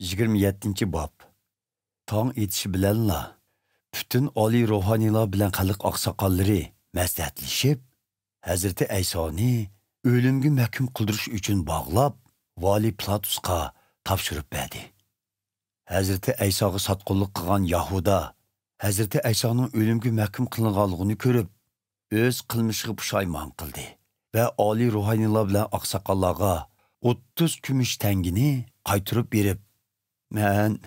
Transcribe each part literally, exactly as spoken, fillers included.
يىگىرمە يەتتىنچى باب. تاڭ ئېتىشى بىلەنلا پۈتۈن ئالىي روھانىيلار بىلەن خەلق ئاقساقاللىرى مەسلىھەتلىشىپ، ھەزرىتى ئەيسانى ئۆلۈمگە مەھكۇم قىلدۇرۇش ئۈچۈن باغلاپ، ۋالىي پىلاتۇسقا تاپشۇرۇپ بەردى. ھەزرىتى ئەيساغا ساتقۇنلۇق قىلغان ياھۇدا ھەزرىتى ئەيسانىڭ ئۆلۈمگە مەھكۇم قىلىنغانلىقىنى كۆرۈپ، ئۆز قىلمىشىغا پۇشايمان قىلدى ۋە ئالىي روھانىيلار بىلەن ئاقساقاللارغا ئوتتۇز كۈمۈش تەڭگىنى قايتۇرۇپ بېرىپ، «مەن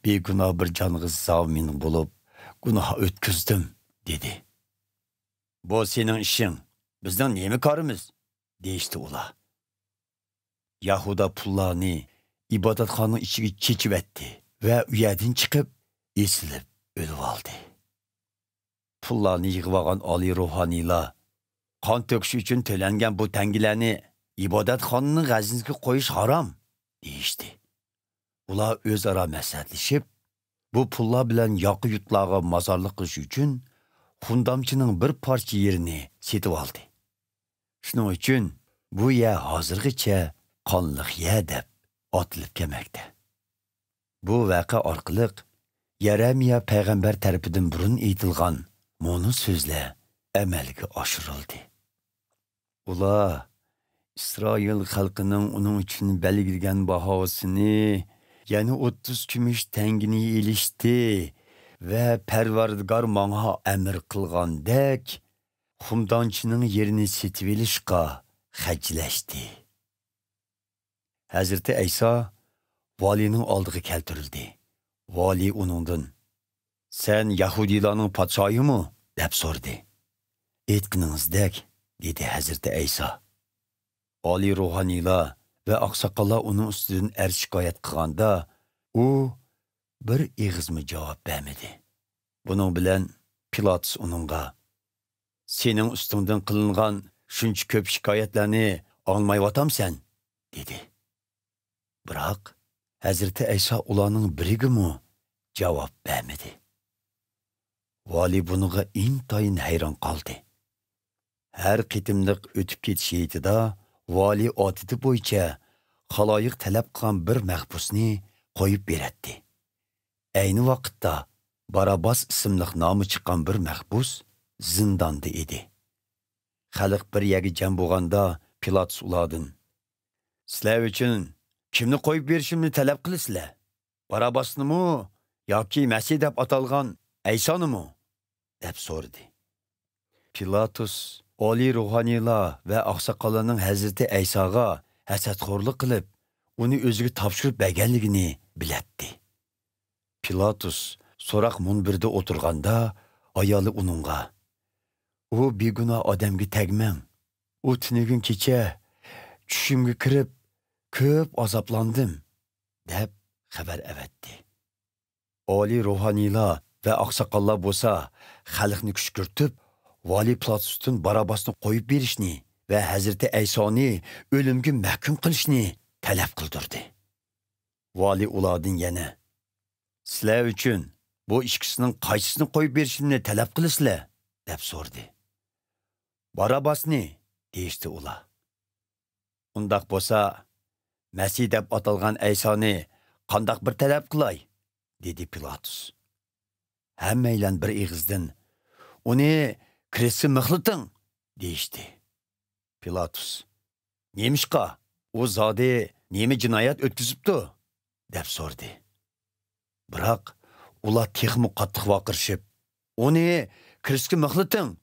بىگۇناھ بىر جانغا زامىن بولۇپ، گۇناھ ئۆتكۈزدۈم» دېدى. «بۇ سېنىڭ ئىشىڭ، بىزنىڭ نېمە كارىمىز؟» دېيىشتى ئۇلار. ياھۇدا پۇللارنى ئىبادەتخانىنىڭ ئىچىگە چېچىۋەتتى ۋە ئۇ يەردىن چىقىپ، ئېسىلىپ ئۆلۈۋالدى. پۇللارنى يىغىۋالغان ئالىي روھانىيلار، «قان تۆكۈش ئۈچۈن تۆلەنگەن بۇ تەڭگىلەرنى ئىبادەتخانىنىڭ غەزنىسىگە قويۇش ھارام» دېيىشتى. ئۇلار ئۆزئارا مەسلىھەتلىشىپ، بۇ پۇللار بىلەن ياقا يۇرتلارغا مازارلىق قىلىش ئۈچۈن خۇمدامچىنىڭ بىر پارچە يېرىنى سېتىۋالدى. شۇنىڭ ئۈچۈن بۇ يەر ھازىرغىچە قانلىق يەر دەپ ئاتىلىپ كەلمەكتە. بۇ ۋەقە ئارقىلىق يەرەمىيا پەيغەمبەر تەرىپىدىن بۇرۇن ئېيتىلغان مۇنۇ سۆزلەر ئەمەلگە ئاشۇرۇلدى. ئۇلار ئىسرائىل خەلقىنىڭ ئۇنىڭ ئۈچۈن بەلگىلىگەن باھاسىنى، يەنى ئوتتۇز كۈمۈش تەڭگىنى ئېلىشتى ۋە پەرۋەردىگار ماڭا ئەمر قىلغاندەك، خۇمدانچىنىڭ يېرىنى سېتىۋېلىشقا خەجلەشتى. ھەزرىتى ئەيسا ۋالىينىڭ ئالدىغا كەلتۈرۈلدى. ۋالىي ئۇنىڭدىن، «سەن يەھۇدىيلارنىڭ پادىشاھىمۇ؟» دەپ سورىدى. «ئېيتقىنىڭىزدەك» دېدى ھەزرىتى ئەيسا. ئالىي روھانىيلار ۋە ئاقساقاللار ئۇنىڭ ئۈستىدىن ئەرز شىكايەت قىلغاندا، ئۇ بىر ئېغىزمۇ جاۋاب بەرمىدى. بۇنىڭ بىلەن پىلاتۇس ئۇنىڭغا، «سېنىڭ ئۈستۈڭدىن قىلىنغان شۇنچە كۆپ شىكايەتلەرنى ئاڭلىمايۋاتامسەن؟» دېدى. بىراق ھەزرىتى ئەيسا ئۇلارنىڭ بىرىگىمۇ جاۋاب بەرمىدى. ۋالىي بۇنىڭغا ئىنتايىن ھەيران قالدى. ھەر قېتىملىق ئۆتۈپ كېتىش ھېيتىدا ۋالىي ئادىتى بويىچە خالايىق تەلەپ قىلغان بىر مەھبۇسنى قويۇپ بېرەتتى. ئەينى ۋاقىتتا باراباس ئىسىملىق نامى چىققان بىر مەھبۇس زىنداندا ئىدى. خەلق بىر يەرگە جەم بولغاندا، پىلاتۇس ئۇلاردىن، «سىلەر ئۈچۈن كىمنى قويۇپ بېرىشىمنى تەلەپ قىلىسىلەر؟ باراباسنىمۇ ياكى مەسىھ دەپ ئاتالغان ئەيسانىمۇ؟» دەپ سورىدى. پىلاتۇس ئالىي روھانىيلار ۋە ئاقساقاللارنىڭ ھەزرىتى ئەيساغا ھەسەتخورلۇق قىلىپ، ئۇنى ئۆزىگە تاپشۇرۇپ بەرگەنلىكىنى بىلەتتى. پىلاتۇس سوراق مۇنبىرىدە ئولتۇرغاندا، ئايالى ئۇنىڭغا، «ئۇ بىگۇناھ ئادەمگە تەگمەڭ. ئۇ تۈنۈگۈن كېچە چۈشۈمگە كىرىپ، كۆپ ئازابلاندىم» دەپ خەۋەر ئەۋەتتى. ئالىي روھانىيلار ۋە ئاقساقاللار بولسا خەلقنى كۈشكۈرتۈپ، ۋالىي پىلاتۇستىن باراباسنى قويۇپ بېرىشنى ۋە ھەزرىتى ئەيسانى ئۆلۈمگە مەھكۇم قىلىشنى تەلەپ قىلدۇردى. ۋالىي ئۇلاردىن يەنە، «سىلەر ئۈچۈن بۇ ئىككىسىنىڭ قايسىسىنى قويۇپ بېرىشىمنى تەلەپ قىلىسىلەر؟» دەپ سورىدى. «باراباسنى» دېيىشتى ئۇلار. «ئۇنداق بولسا، مەسىھ دەپ ئاتالغان ئەيسانى قانداق بىر تەلەپ قىلاي؟» دېدى پىلاتۇس. ھەممەيلەن بىر ئېغىزدىن، «ئۇنى كرېستكە مىخلىتىڭ!» دېيىشتى. پىلاتۇس، «نېمىشقا؟ ئۇ زادى نېمە جىنايەت ئۆتكۈزۈپتۇ؟» دەپ سورىدى. بىراق ئۇلار تېخىمۇ قاتتىق ۋارقىرىشىپ، «ئۇنى كرېستكە مىخلىتىڭ!»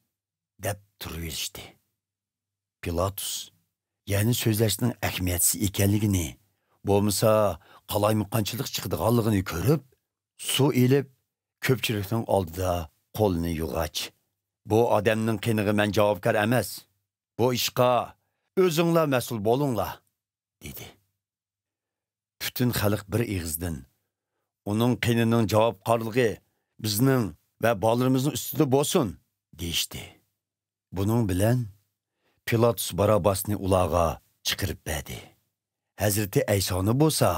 دەپ تۇرۇۋېرىشتى. پىلاتۇس يەنە سۆزلەشنىڭ ئەھمىيەتسىز ئىكەنلىكىنى، بولمىسا قالايمىقانچىلىق چىقىدىغانلىقىنى كۆرۈپ، سۇ ئېلىپ، كۆپچىلىكنىڭ ئالدىدا قولىنى يۇغاچ، «بۇ ئادەمنىڭ قېنىغا مەن جاۋابكار ئەمەس. بۇ ئىشقا ئۆزۈڭلار مەسئۇل بولۇڭلار» دېدى. پۈتۈن خەلق بىر ئېغىزدىن، «ئۇنىڭ قېنىنىڭ جاۋابكارلىقى بىزنىڭ ۋە بالىلىرىمىزنىڭ ئۈستىدە بولسۇن!» دېيىشتى. بۇنىڭ بىلەن پىلاتۇس باراباسنى ئۇلارغا چىقىرىپ بەردى. ھەزرىتى ئەيسانى بولسا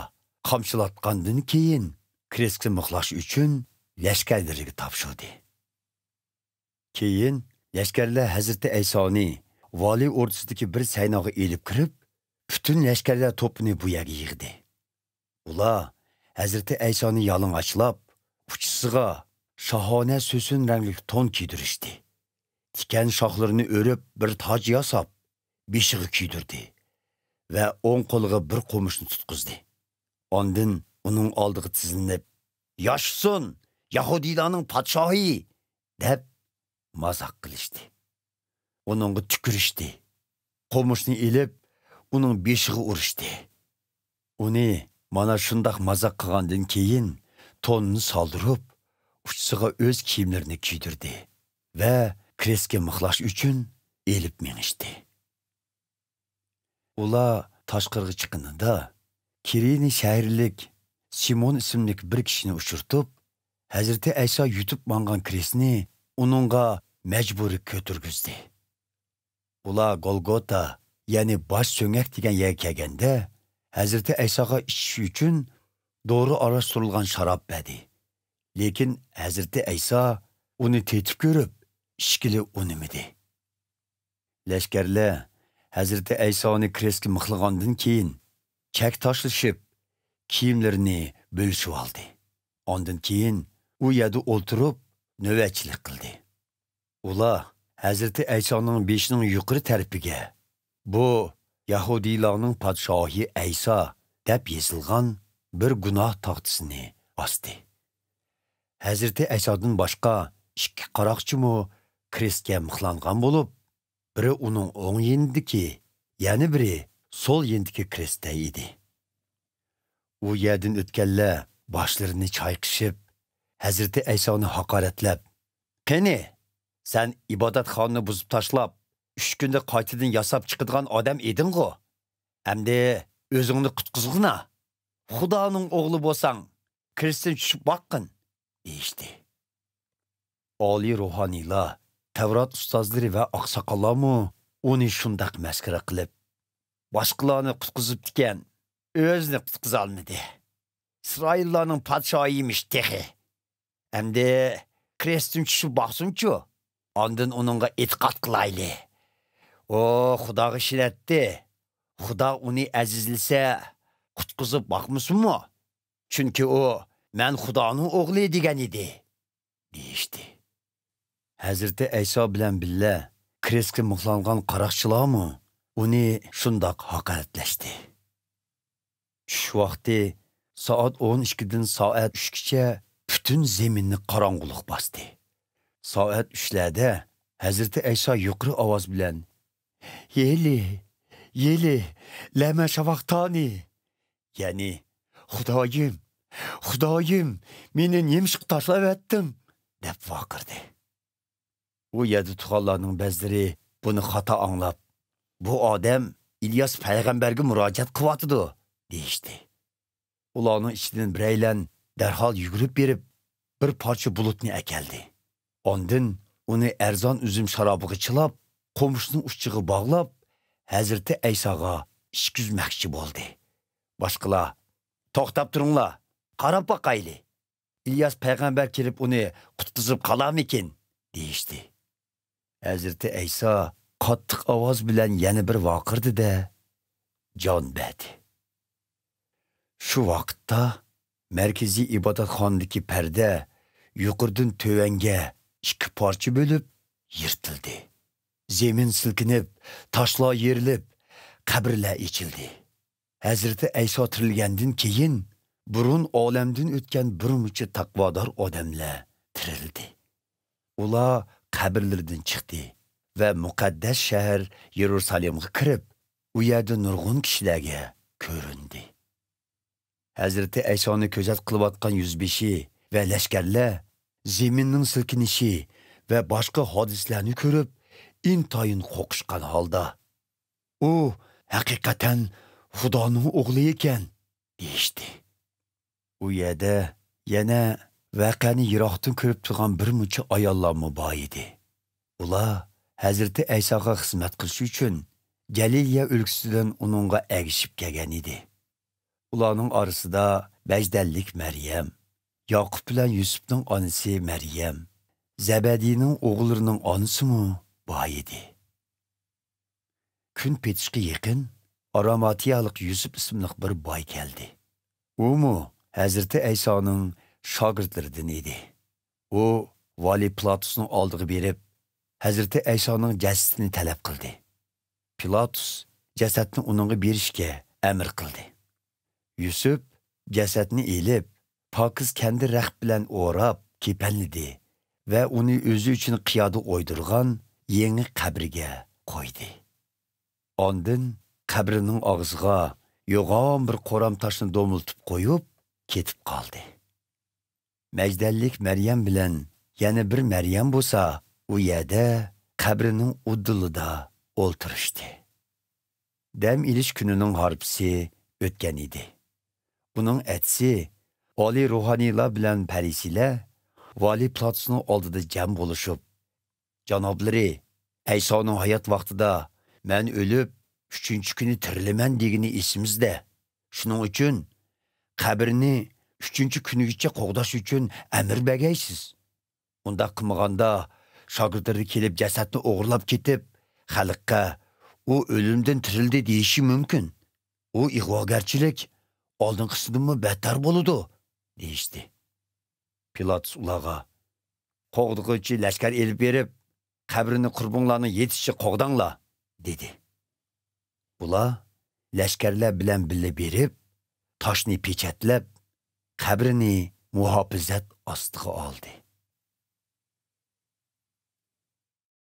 قامچىلاتقاندىن كېيىن، كرېستكە مىخلاش ئۈچۈن لەشكەرلىرىگە تاپشۇردى. كېيىن لەشكەرلەر ھەزرىتى ئەيسانى ۋالىي ئوردىسىدىكى بىر سەيناغا ئېلىپ كىرىپ، پۈتۈن لەشكەرلەر توپىنى بۇ يەرگە يىغدى. ئۇلار ھەزرىتى ئەيسانى يالىڭاچلاپ، ئۇچىسىغا شاھانە سۆسۈن رەڭلىك تون كىيدۈرۈشتى. تىكەن شاخلىرىنى ئۆرۈپ، بىر تاج ياساپ، بېشىغا كىيدۈردى ۋە ئوڭ قولىغا بىر قومۇشنى تۇتقۇزدى. ئاندىن ئۇنىڭ ئالدىغا تىزلىنىپ، «ياشىسۇن، يەھۇدىيلارنىڭ پادىشاھى!» دەپ مازاق قىلىشتى. ئۇنىڭغا تۈكۈرۈشتى. قومۇشنى ئېلىپ، ئۇنىڭ بېشىغا ئۇرۇشتى. ئۇنى مانا شۇنداق مازاق قىلغاندىن كېيىن، تونىنى سالدۇرۇپ، ئۇچىسىغا ئۆز كىيىملىرىنى كىيدۈردى ۋە كرېستكە مىخلاش ئۈچۈن ئېلىپ مېڭىشتى. ئۇلار تاشقىرىغا چىققىنىدا، كىرېنە شەھىرلىك سىمون ئىسىملىك بىر كىشىنى ئۇچرىتىپ، ھەزرىتى ئەيسا يۈتۈپ ماڭغان كرېستنى ئۇنىڭغا مەجبۇرىي كۆتۈرگۈزدى. ئۇلار گولگوتا، يەنى باش سۆڭەك دېگەن يەرگە كەلگەندە، ھەزرىتى ئەيساغا ئىچىش ئۈچۈن دورا ئارىلاشتۇرۇلغان شاراب بەردى. لېكىن ھەزرىتى ئەيسا ئۇنى تېتىپ كۆرۈپ، ئىچكىلى ئۇنىمىدى. لەشكەرلەر ھەزرىتى ئەيسانى كرېستكە مىخلىغاندىن كېيىن، چەك تاشلىشىپ، كىيىملىرىنى بۆلۈشۈۋالدى. ئاندىن كېيىن ئۇ يەردە ئولتۇرۇپ، نۆۋەتچىلىك قىلدى. ئۇلار ھەزرىتى ئەيسانىڭ بېشىنىڭ يۇقىرى تەرىپىگە، «بۇ يەھۇدىيلارنىڭ پادىشاھى ئەيسا» دەپ يېزىلغان بىر گۇناھ تاختىسىنى ئاستى. ھەزرىتى ئەيسادىن باشقا ئىككى قاراقچىمۇ كرېستكە مىخلانغان بولۇپ، بىرى ئۇنىڭ ئوڭ يېنىدىكى، يەنە بىرى سول يېنىدىكى كرېستتە ئىدى. ئۇ يەردىن ئۆتكەنلەر باشلىرىنى چايقىشىپ، ھەزرىتى ئەيسانى ھاقارەتلەپ، «قېنى، سەن ئىبادەتخانىنى بۇزۇپ تاشلاپ، ئۈچ كۈندە قايتىدىن ياساپ چىقىدىغان ئادەم ئىدىڭغۇ؟ ئەمدى ئۆزۈڭنى قۇتقۇزغىنا! خۇدانىڭ ئوغلى بولساڭ، كرېستتىن چۈشۈپ باققىن!» دېيىشتى. ئالىي روھانىيلار، تەۋرات ئۇستازلىرى ۋە ئاقساقاللارمۇ ئۇنى شۇنداق مەسخىرە قىلىپ، «باشقىلارنى قۇتقۇزۇپتىكەن، ئۆزىنى قۇتقۇزالمىدى. ئىسرائىللارنىڭ پادىشاھى ئىمىش تېخى. ئەمدى كرېستتىن چۈشۈپ باقسۇنچۇ، ئاندىن ئۇنىڭغا ئېتىقاد قىلايلى. ئۇ خۇداغا ئىشىنەتتى. خۇدا ئۇنى ئەزىزلىسە، قۇتقۇزۇپ باقمىسۇنمۇ؟ چۈنكى ئۇ، مەن خۇدانىڭ ئوغلى دېگەن ئىدى» دېيىشتى. ھەزرىتى ئەيسا بىلەن بىللە كرېستكە مىخلانغان قاراقچىلارمۇ ئۇنى شۇنداق ھاقارەتلەشتى. چۈش ۋاقتى سائەت ئون ئىككىدىن سائەت ئۈچكىچە پۈتۈن زېمىننى قاراڭغۇلۇق باستى. سائەت ئۈچلەردە ھەزرىتى ئەيسا يۇقىرى ئاۋاز بىلەن، «يېلى، يېلى، لەمە شاۋاقتانى؟» يەنى، «خۇدايىم، خۇدايىم، مېنى نېمىشقا تاشلاۋەتتىڭ؟» دەپ ۋارقىرىدى. ئۇ يەردە تۇرغانلارنىڭ بەزىلىرى بۇنى خاتا ئاڭلاپ، «بۇ ئادەم ئىلياس پەيغەمبەرگە مۇراجىئەت قىلىۋاتىدۇ» دېيىشتى. ئۇلارنىڭ ئىچىدىن بىرەيلەن دەرھال يۈگۈرۈپ بېرىپ، بىر پارچە بۇلۇتنى ئەكەلدى. ئاندىن ئۇنى ئەرزان ئۈزۈم شارابىغا چىلاپ، قومۇشنىڭ ئۇچىغا باغلاپ، ھەزرىتى ئەيساغا ئىچكۈزمەكچى بولدى. باشقىلار، «توختاپ تۇرۇڭلار، قاراپ باقايلى، ئىلياس پەيغەمبەر كېلىپ ئۇنى قۇتقۇزۇپ قالارمىكىن؟» دېيىشتى. ھەزرىتى ئەيسا قاتتىق ئاۋاز بىلەن يەنە بىر ۋارقىرىدى-دە، جان بەردى. شۇ ۋاقىتتا مەركىزىي ئىبادەتخانىدىكى پەردە يۇقىرىدىن تۆۋەنگە ئىككى پارچە بۆلۈپ يىرتىلدى. زېمىن سىلكىنىپ، تاشلار يېرىلىپ، قەبرىلەر ئېچىلدى. ھەزرىتى ئەيسا تىرىلگەندىن كېيىن، بۇرۇن ئالەمدىن ئۆتكەن بىر مۇنچە تەقۋادار ئادەملەر تىرىلدى. ئۇلار قەبرىلىرىدىن چىقتى ۋە مۇقەددەس شەھەر يېرۇسالېمغا كىرىپ، ئۇ يەردە نۇرغۇن كىشىلەرگە كۆرۈندى. ھەزرىتى ئەيسانى كۆزەت قىلىۋاتقان يۈزبېشى ۋە لەشكەرلەر زېمىننىڭ سىلكىنىشى ۋە باشقا ھادىسىلەرنى كۆرۈپ، ئىنتايىن قورقۇشقان ھالدا، «ئۇ ھەقىقەتەن خۇدانىڭ ئوغلى ئىكەن» دېيىشتى. ئۇ يەردە يەنە ۋەقەنى يىراقتىن كۆرۈپ تۇرغان بىر مۇنچە ئاياللارمۇ بار ئىدى. ئۇلار ھەزرىتى ئەيساغا خىزمەت قىلىش ئۈچۈن گەلىلىيە ئۆلكىسىدىن ئۇنىڭغا ئەگىشىپ كەلگەن ئىدى. ئۇلارنىڭ ئارىسىدا مەجدەللىك مەريەم، ياقۇپ بىلەن يۈسۈپنىڭ ئانىسى مەريەم، زەبەدىينىڭ ئوغۇللىرىنىڭ ئانىسىمۇ بار ئىدى. كۈن پېتىشقا يېقىن ئاراماتىيالىق يۈسۈپ ئىسىملىق بىر باي كەلدى. ئۇمۇ ھەزرىتى ئەيسانىڭ شاگىرتلىرىدىن ئىدى. ئۇ ۋالىي پىلاتۇسنىڭ ئالدىغا بېرىپ، ھەزرىتى ئەيسانىڭ جەسىتىنى تەلەپ قىلدى. پىلاتۇس جەسەتنى ئۇنىڭغا بېرىشكە ئەمر قىلدى. يۈسۈپ جەسەتنى ئېلىپ، پاكىز كەندىر رەخت بىلەن ئوراپ، كېپەنلىدى ۋە ئۇنى ئۆزى ئۈچۈن قىيادا ئويدۇرغان يېڭى قەبرىگە قويدى. ئاندىن قەبرىنىڭ ئاغزىغا يوغان بىر قورام تاشنى دومۇلتۇپ قويۇپ، كېتىپ قالدى. مەجدەللىك مەريەم بىلەن يەنە بىر مەريەم بولسا ئۇ يەردە قەبرىنىڭ ئۇددىلىدا ئولتۇرۇشتى. دەم ئېلىش كۈنىنىڭ ھارپىسى ئۆتكەن ئىدى. ئۇنىڭ ئەتىسى ئالىي روھانىيلار بىلەن پەرىسىيلەر ۋالىي پىلاتۇسنىڭ ئالدىدا جەم بولۇشۇپ، جانابلىرى، ئەيسانىڭ ھايات ۋاقتىدا، «مەن ئۆلۈپ، ئۈچىنچى كۈنى تىرىلىمەن» دېگىنى ئېسىمىزدە. شۇنىڭ ئۈچۈن قەبرىنى ئۈچىنچى كۈنىگىچە قوغداش ئۈچۈن ئەمىر بەرگەيسىز. ئۇنداق قىلمىغاندا، شاگىرتلىرى كېلىپ جەسەتنى ئوغرىلاپ كېتىپ، خەلققە «ئۇ ئۆلۈمدىن تىرىلدى» دېيىشى مۇمكىن. ئۇ ئىغۋاگەرچىلىك ئالدىنقىسىدىنمۇ بەتتەر بولىدۇ، دېيىشتى. پىلاتۇس ئۇلارغا، «قوغدىغۇچى لەشكەر ئېلىپ بېرىپ، قەبرىنى قۇربىڭلارنىڭ يېتىشىچە قوغداڭلار» دېدى. بۇلار لەشكەرلەر بىلەن بىللە بېرىپ، تاشنى پېچەتلەپ، قەبرىنى مۇھاپىزەت ئاستىغا ئالدى.